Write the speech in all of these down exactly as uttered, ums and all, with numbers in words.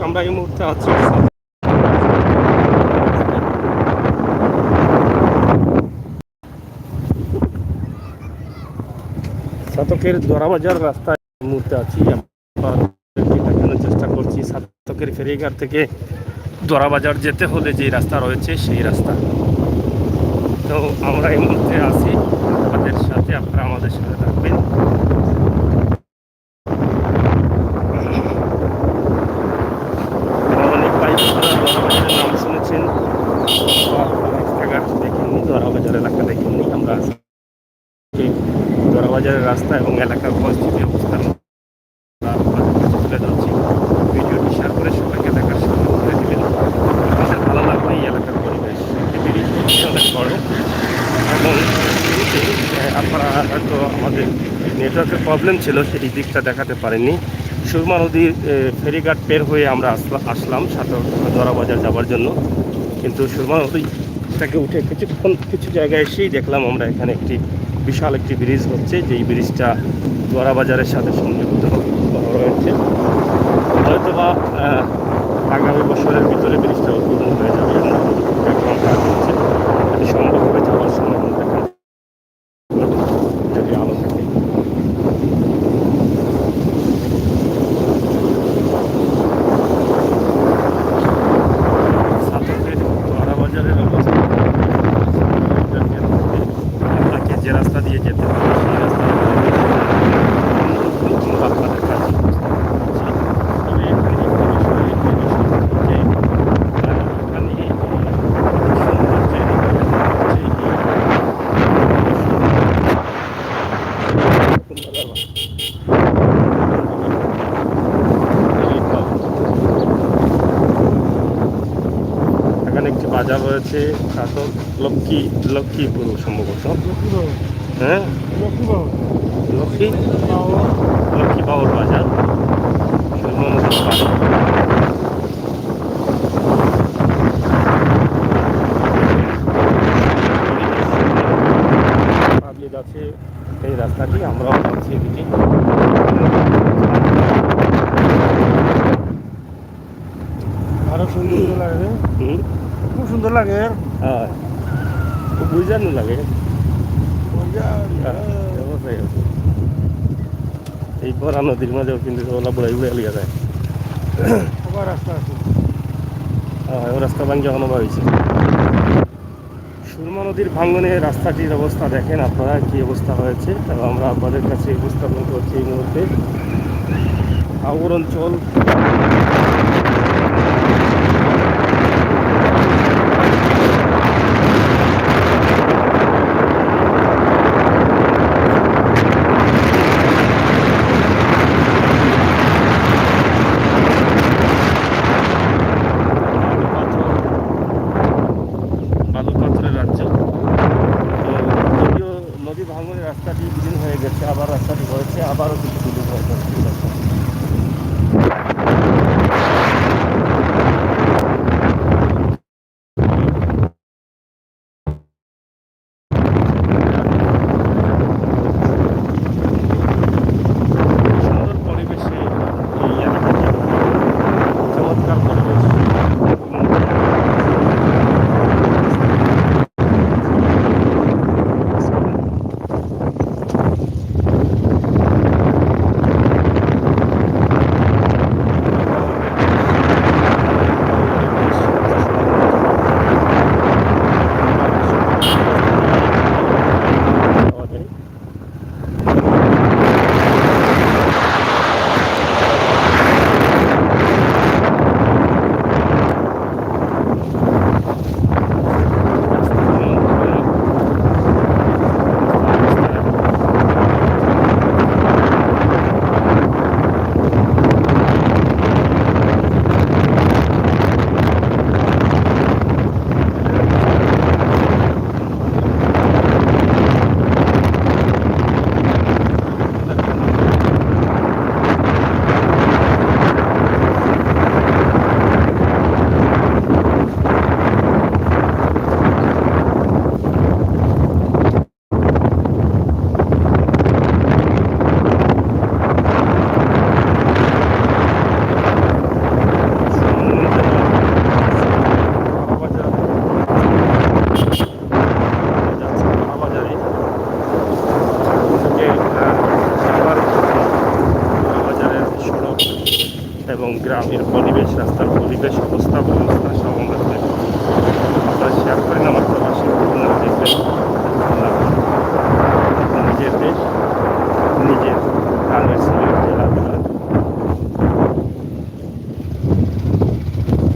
আমরা এই মুহূর্তে আছি ছাতকের দোরা বাজার রাস্তায়, এই মুহূর্তে আছি। আপনাদেরকে দেখানোর চেষ্টা করছি ছাতকের ফেরিঘাট থেকে দোরা বাজার যেতে হলে যে রাস্তা রয়েছে, সেই রাস্তা। তো আমরা এই মুহূর্তে আছি আপনাদের সাথে, আপনারা আমাদের সাথে থাকবেন। অনেক ভাই আপনারা দোরা বাজারের নাম শুনেছেন, রাস্তাঘাট দেখেননি, দোরা বাজার এলাকা দেখেননি। আমরা আজকে দোরা বাজারের রাস্তা এবং এলাকার পরিস্থিতি অবস্থান আপনাদের কাছে তুলে ধরছি। ভিডিওটি শেয়ার করে সবাইকে দেখার সুযোগ করে দিবেন। আমাদের ভালো লাগবে এই এলাকার পরিবেশ। পৃথিবীর অনেক বড় এবং শুরুতে, আহ, আপনারা হয়তো আমাদের নেটওয়ার্কের প্রবলেম ছিল, সেই দিকটা দেখাতে পারেননি। সুরমা নদীর, আহ, ফেরিঘাট পের হয়ে আমরা আসলা-, আসলাম ছাতক দোরা বাজার যাওয়ার জন্য, কিন্তু সুরমা নদী থেকে উঠে কিছুক্ষণ, কিছু জায়গায় এসেই দেখলাম আমরা এখানে একটি বিশাল একটি ব্রিজ হচ্ছে, যেই ব্রিজটা দোরা বাজারের সাথে সংযুক্ত রয়েছে। হয়তোবা, আহ, আগামী বছরের ভিতরে ব্রিজটা উদ্বোধন হয়ে যাবে। এখন কাজ হচ্ছে, যদি সম্ভব হয় যাওয়ার সময় আমরা দেখাবো। যদি আলো থাকে। ছাতকের দোরা বাজারের অবস্থা, আপনাকে যে রাস্তা দিয়ে যেতে হবে, সেই রাস্তা আপনাদের কাছে উপস্থাপন করছি। তবে এখানে একটি বিষয়, একটি বিষয় হচ্ছে, আহ, এখানে, আহ, সৌন্দর্য এলাকা হচ্ছে এই এখানে একটি বাজার রয়েছে, ছাতক লক্ষ্মী, লক্ষ্মীপুর সম্ভবত। লক্ষ্মী বাজার। হ্যাঁ? লক্ষ্মী বাজার। লক্ষ্মী? বাজার। লক্ষ্মী বাজার বাজার। সুরমা নদীর পাড়ে। পাবলিক আছে এই রাস্তাটি, আমরাও যাচ্ছি এদিকে। আরো সুন্দর লাগে। হুম? খুব সুন্দর লাগে। হ্যাঁ, খুব বুঝানো লাগে। মজা। হ্যাঁ, অবশ্যই। এই ভরা নদীর মাঝেও কিন্তু ওলা বুড়াই বুড়াই লিয়া যায়। আবার রাস্তা আছে। হ্যাঁ, ও রাস্তা ভাঙ্গি অখন আবার হয়েছে। সুরমা নদীর ভাঙ্গনে রাস্তাটির অবস্থা দেখেন আপনারা, কি অবস্থা হয়েছে। তো আমরা আপনাদের কাছে উপস্থাপন করছি এই মুহূর্তে হাওর অঞ্চল। বালু পাথরের রাজ্য। তো যদিও নদী ভাঙনের রাস্তাটি বিলীন হয়ে গেছে, আবার রাস্তাটি হয়েছে, আবারও কিছু বিলীন হয়ে যাচ্ছে। গ্রামের পরিবেশ, রাস্তার পরিবেশ, অবস্থা, অবস্থা সব আমরা আপনাদের সাথে শেয়ার করি না, আমার প্রবাসী, আপনারা দেখবেন। নিজের দেশ, নিজের গ্রামের সিলেট জেলা।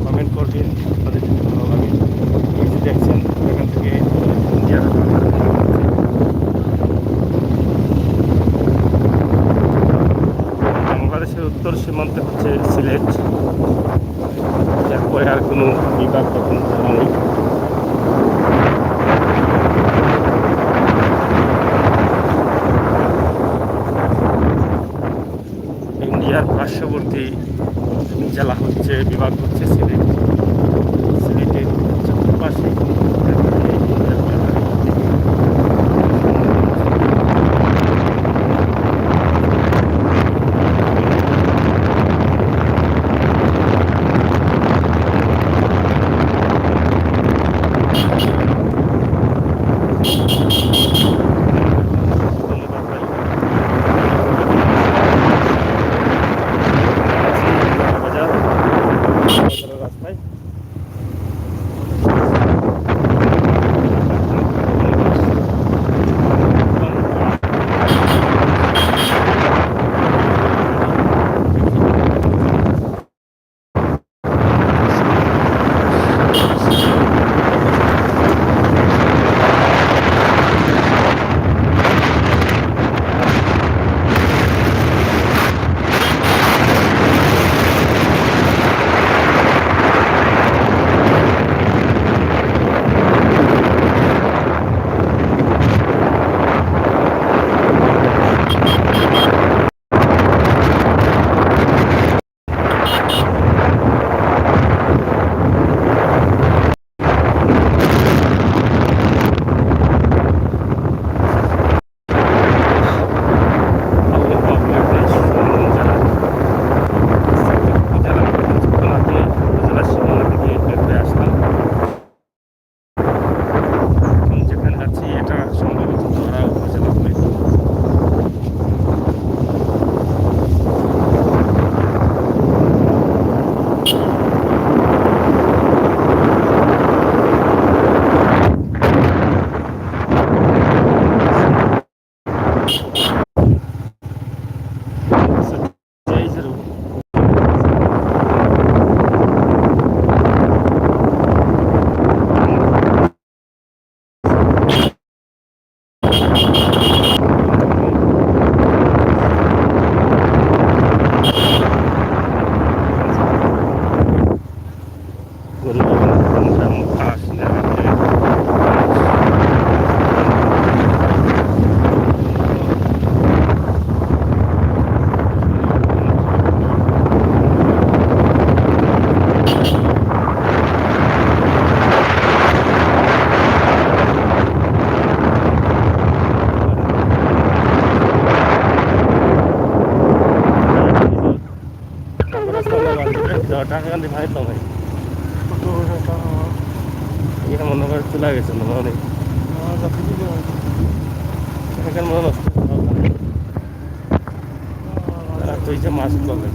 কমেন্ট করবেন, আপনাদের যদি ভালো লাগে। এই যে দেখছেন, এখান থেকে ইন্ডিয়ার বাংলাদেশের উত্তর সীমান্তে হচ্ছে সিলেট, এরপরে আর কোনো বিভাগ বা কোনো জেলা নেই। ইন্ডিয়ার পার্শ্ববর্তী জেলা হচ্ছে, বিভাগ হচ্ছে সিলেট। সিলেটের উত্তর পাশে যেখানে যাচ্ছি, এটা সম্ভবত ধরা উপজেলা হবে। টাকাকান্দি ভাই তো ভাই। এটা মনে করে চলে গেছে মনে হয়। এখানে মনে হয় নষ্ট। আর তুই যে মাছ ধরবে।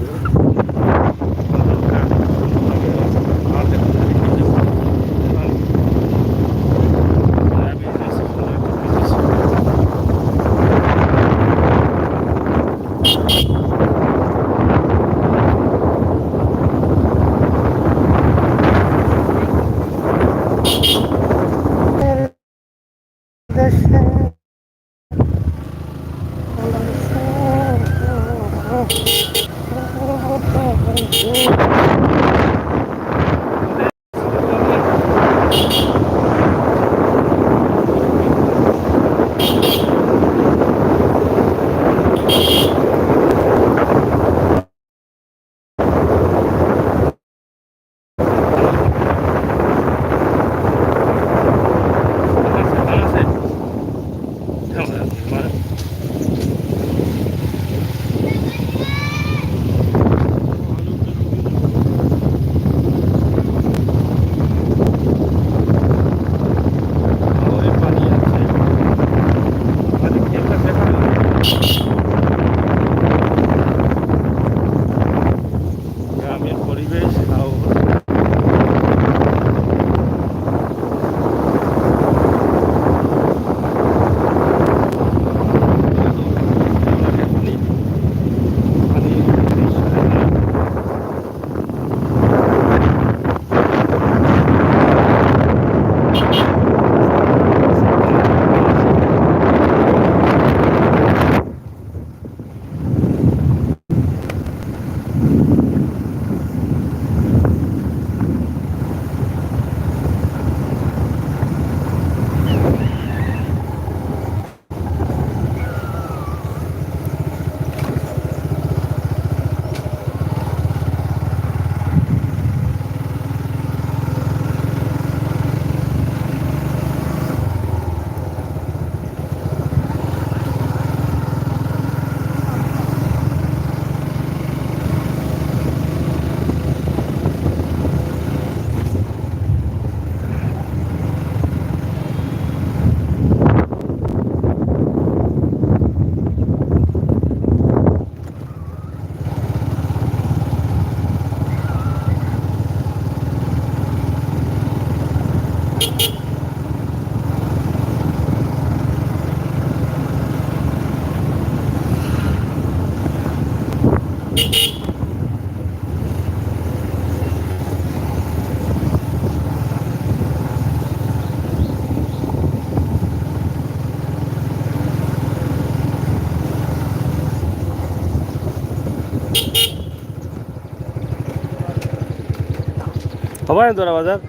হবায় দরা বাজার।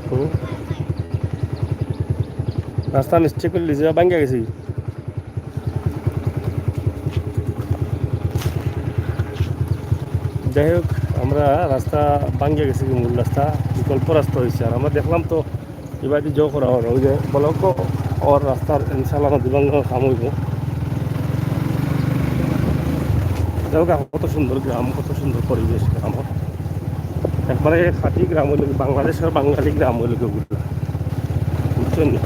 হুম। রাস্তা মিস্টেক করি লিছে, ভাঙ্গা গেছে। যাই হোক, আমরা রাস্তা ভাঙ্গা গেছে, কি মূল রাস্তা, বিকল্প রাস্তা হয়েছে। আর আমরা দেখলাম তো এবার জো করা হলো, ওই যে ব্লক ওর রাস্তার ইনশাল্লাহ নদী ভাঙ্গন কাম হইব। দেখো কত সুন্দর গ্রাম, কত সুন্দর পরিবেশ গ্রাম। একবারে খাঁটি গ্রাম হইল কি, বাংলাদেশের বাঙালি গ্রাম হইল কি ওগুলো, বুঝছেন নি?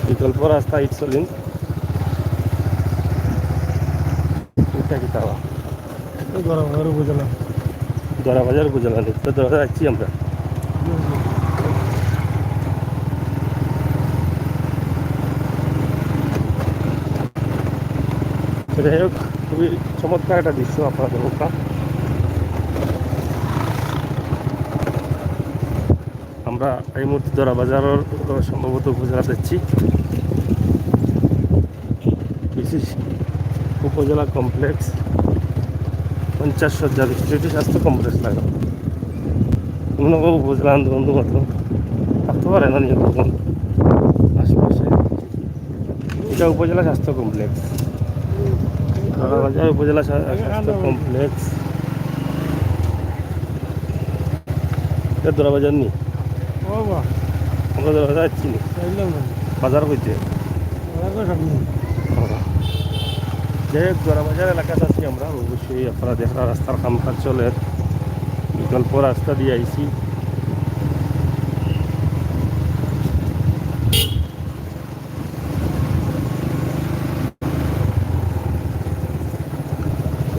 বিকল্প রাস্তা ইটসলিন। এটা কি তারা? এই দরা বাজার উপজেলা। দরা বাজার উপজেলা নেই, তো দরা বাজার যাচ্ছি আমরা। যাই হোক, খুবই চমৎকার একটা দৃশ্য আপনাদের মুখটা। আমরা এই মুহূর্তে দরা বাজারের, আহ, সম্ভবত উপজেলা যাচ্ছি। বিশেষ উপজেলা কমপ্লেক্স, পঞ্চাশ শয্যা বিশিষ্ট স্বাস্থ্য কমপ্লেক্স লাগে। অন্য কোনো উপজেলা আন্দোলন তো মতো থাকতে পারে না নিয়ে আশেপাশে। এটা উপজেলা স্বাস্থ্য কমপ্লেক্স, দরা বাজার উপজেলা স্বা-, স্বাস্থ্য কমপ্লেক্স। এটা দরা বাজার নি? ও বাহ। আমরা দরা বাজার যাচ্ছি নি। বাজার হইতে। যাই হোক, দরা বাজার এলাকাত আছি আমরা। অবশ্যই আপনারা দেখরা রাস্তার কাম কাজ চলের, বিকল্প রাস্তা দিয়া আইছি।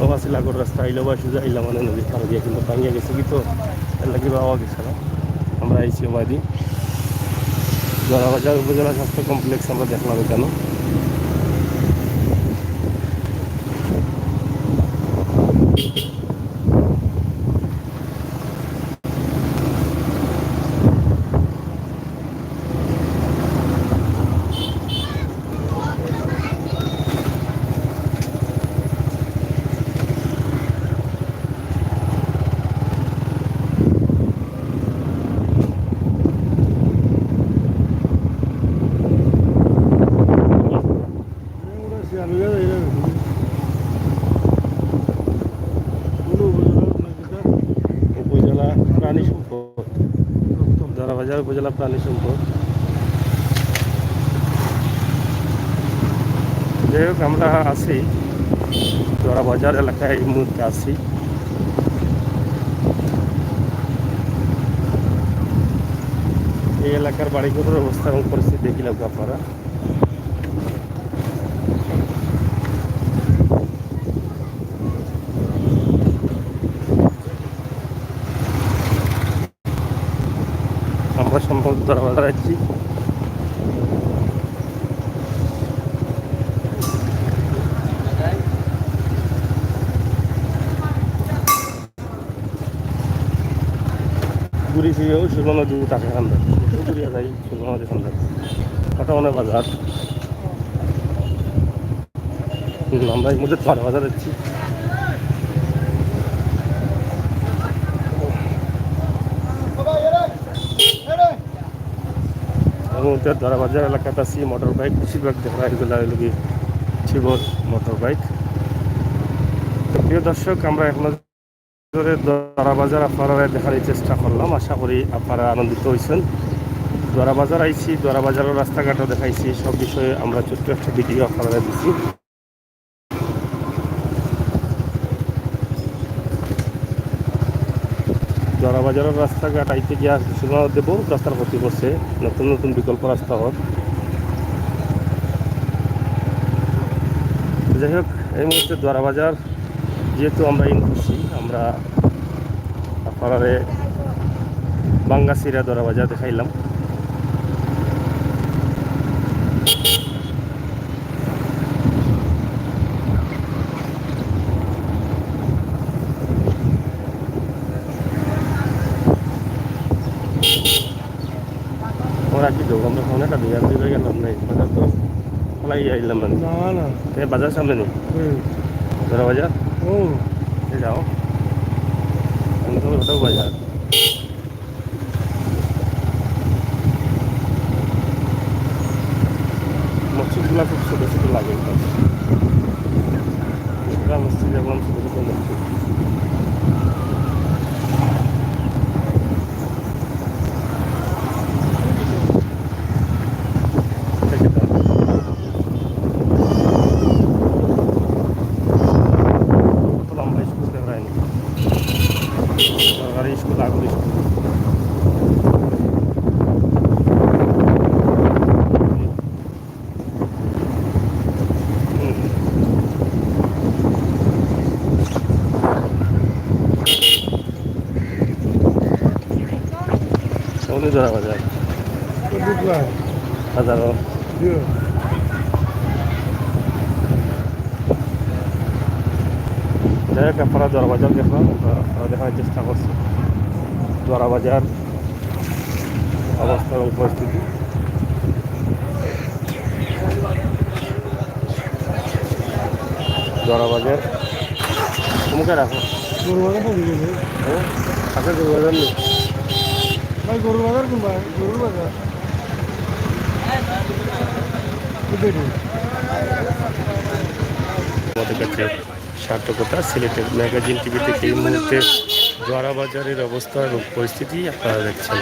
বাবা সিলাগর রাস্তা আইলো বা সোজা আইলাম মানে নদীর পাড়ে দিয়া, কিন্তু ভাঙ্গিয়া গেছে কি তো, এর লাগি বাবা গেছে না। আমরা আইছি ওবাদি দরা বাজার উপজেলা স্বাস্থ্য কমপ্লেক্স আমরা দেখলাম এখানে। উপজেলা প্রাণী সম্পদ, দরা বাজার উপজেলা প্রাণী সম্পদ। যাই হোক, আমরা আছি দরা বাজার এলাকায়, এই মুহূর্তে আছি। এই এলাকার বাড়িঘরের অবস্থা এবং পরিস্থিতি দেখিলাম আপনারা। আমরা সম্ভবত দরা বাজার আছি। ঘুরি ফিরেও সুরমা নদী থাকে ঠান্ডা। ঘুরিয়া যাই সুরমা নদী ঠান্ডা। ওটা অনেক বাজার। হুম, আমরা এই মুহূর্তে দরা বাজার যাচ্ছি। এই মুহূর্তে দরা বাজার এলাকাত আছি, মোটর বাইক বেশিরভাগ দেখা যায়, এগুলা হইল কি ছিবর মোটর বাইক। তো প্রিয় দর্শক, আমরা এখন ধরে দরা বাজার আপনারা দেখার চেষ্টা করলাম। আশা করি আপনারা আনন্দিত হইছেন। দরা বাজার আইছি, দরা বাজারের রাস্তাঘাটও দেখাইছি, সব বিষয়ে আমরা ছোট্ট একটা ভিডিও আপনারা দিছি। দরা বাজারের রাস্তাঘাট আইতে গিয়া ঘোষণা দেবো, রাস্তার ক্ষতি করছে, নতুন নতুন বিকল্প রাস্তা হোক। যাই হোক, এই মুহূর্তে দরা বাজার যেহেতু আমরা ইন করছি, আমরা আপনারারে বাঙ্গাসিরা দরা বাজার দেখাইলাম। ওরা কি দোকান, দোকানে একটা দুই হাজার দুই ব্যাগে লাভ নাই, ওটা তো লাগি আইলাম মানে। না, না। এ বাজার সামনে নি? হুম। জোড়া বাজার? হুম। এ যাও। আমি তো ওটাও বাজার। মসজিদগুলা খুব ছোট ছোট লাগে। একটা মসজিদ দেখলাম ছোট ছোট মসজিদ। কত লম্বা স্কুল দেখা যায়নি। সরকারি স্কুল, আগুন স্কুল। কোন জোড়া বাজার? বুধবার। হাজারো। জি। যাই হোক, আপনারা জোড়া বাজার দেখলাম, আমরা, আমরা দেখার চেষ্টা করছি জোড়া বাজার অবস্থা এবং পরিস্থিতি। জোড়া বাজার। তুমি কে রাখো? গরু বাজার তো দিকে নেই। হ্যাঁ? আচ্ছা, গরু বাজার নেই। ভাই, গরু বাজার কোন ভাই? গরুর বাজার। বুঝলি? আমাদের কাছে সার্থকতা সিলেটের ম্যাগাজিন টিভি থেকে এই মুহূর্তে জোয়ারা বাজারের অবস্থা এবং পরিস্থিতি আপনারা দেখছেন।